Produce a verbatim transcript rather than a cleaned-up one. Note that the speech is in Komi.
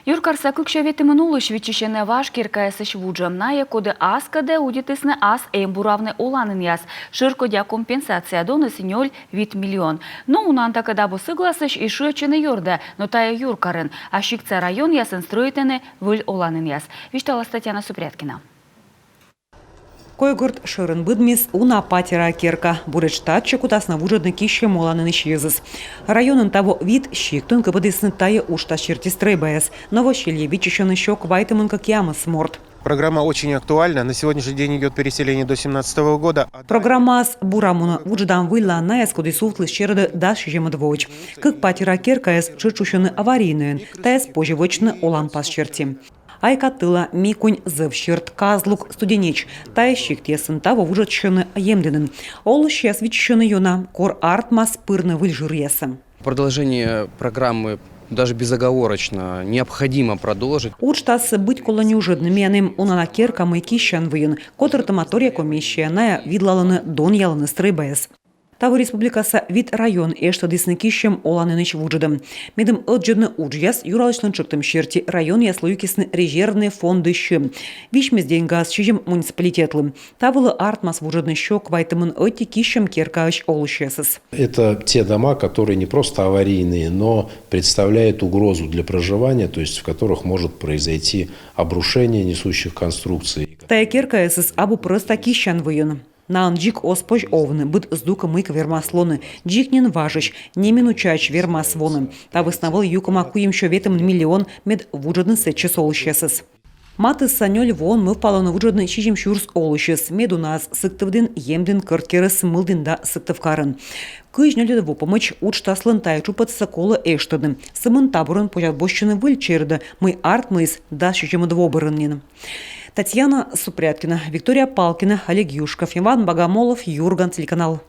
Юркарса кыксё ветымын олысь виччысьӧны важ керкаясысь вуджӧм. Найӧ, коді аскӧдӧ, удитісны ас эм буравны оланінъяс. Шӧркодя компенсация доныс нёль вит миллион. Но унаӧн такӧд абу сӧгласӧсь и шыӧдчӧны ёрдӧ, но тайӧ юркарын. А сиктса районъясын стрӧитӧны выль оланінъяс. Висьталас Татьяна Супряткина. Койгорт шӧрын быдмис уна патераа керка. Буретш татчӧ кутасны вуджӧдны киссьӧм оланінысь йӧзыс. Районын таво вит сиктын кыпӧдісны тайӧ уджтас серти стрӧйбаяс. Новоселье виччысьӧны сё квайтымын кӧкъямыс морт. Программа очень актуальна. На сегодняшний день идет переселение до семнадцатого года. Программаыс бура мунӧ. Вуджӧдам выльлаын найӧс, коді сувтлісны серти дас сизимӧд воӧдз. Кык патераа керкаяс тшӧтш усьӧны аварийнӧйӧн. Тайӧс позьӧ вӧчны оланпас серти. Айкатыла, Микунь, Зӧвсьӧрт, Казлук, Студенеч. Тайӧ сиктъясын таво вуджӧдӧны Емдінын. Олысьяс виччысьӧны ёна, кор артмас пырны выль жыръясӧ. Продолжение программы даже безоговорочно необходимо продолжить. Уджтас быть колӧ нюжӧдны. Миян эм унала керка, мый киссян выйын. Котыртӧма торъя комиссия, найӧ видлалӧны, донъялӧны стрӧйбаяс. Таво республикаса вит район эштӧдісны киссьӧм оланінысь вуджӧдӧм. Медым ӧддзӧдны уджъяс, юралысьлӧн тшӧктӧм серти районъяс лои юкисны резервнӧй фондысь сьӧм. Висьмис деньгаыс сизим муниципалитетлы. Та вылӧ артмас вуджӧдны сё квайтымын ӧти киссьӧм керкаысь олысьясӧс. Это те дома, которые не просто аварийные, но представляют угрозу для проживания, то есть в которых может произойти обрушение несущих конструкций. Тайӧ керкаясыс абу прӧста киссян выйын. Наӧн дзик оз позь овны, быд здукӧ мыйкӧ вермас лоны. Дзик нин важысь, неминучаӧсь вермас воны. Та вӧсна вӧлі юкӧма куимсё ветымын миллион, мед вуджӧдны сэтчӧс олысьясӧс. Матысса нёль воӧн мӧвпалӧны вуджӧдны сизим сюрс олысьӧс. Медунаыс Сыктывдін, Емдін, Кӧрткерӧс, Мылдін да Сыктывкарын. Кызь нёльӧд во помӧдз уджтаслӧн тайӧ тшупӧдсӧ колӧ эштӧдны. Сӧмын та бурын позяс босьтчыны выль чередӧ, мый артмис дас сизимӧд во бӧрын нин. Татьяна Супряткина, Виктория Палкина, Олег Юшков, Иван Богомолов, «Юрган» телеканал.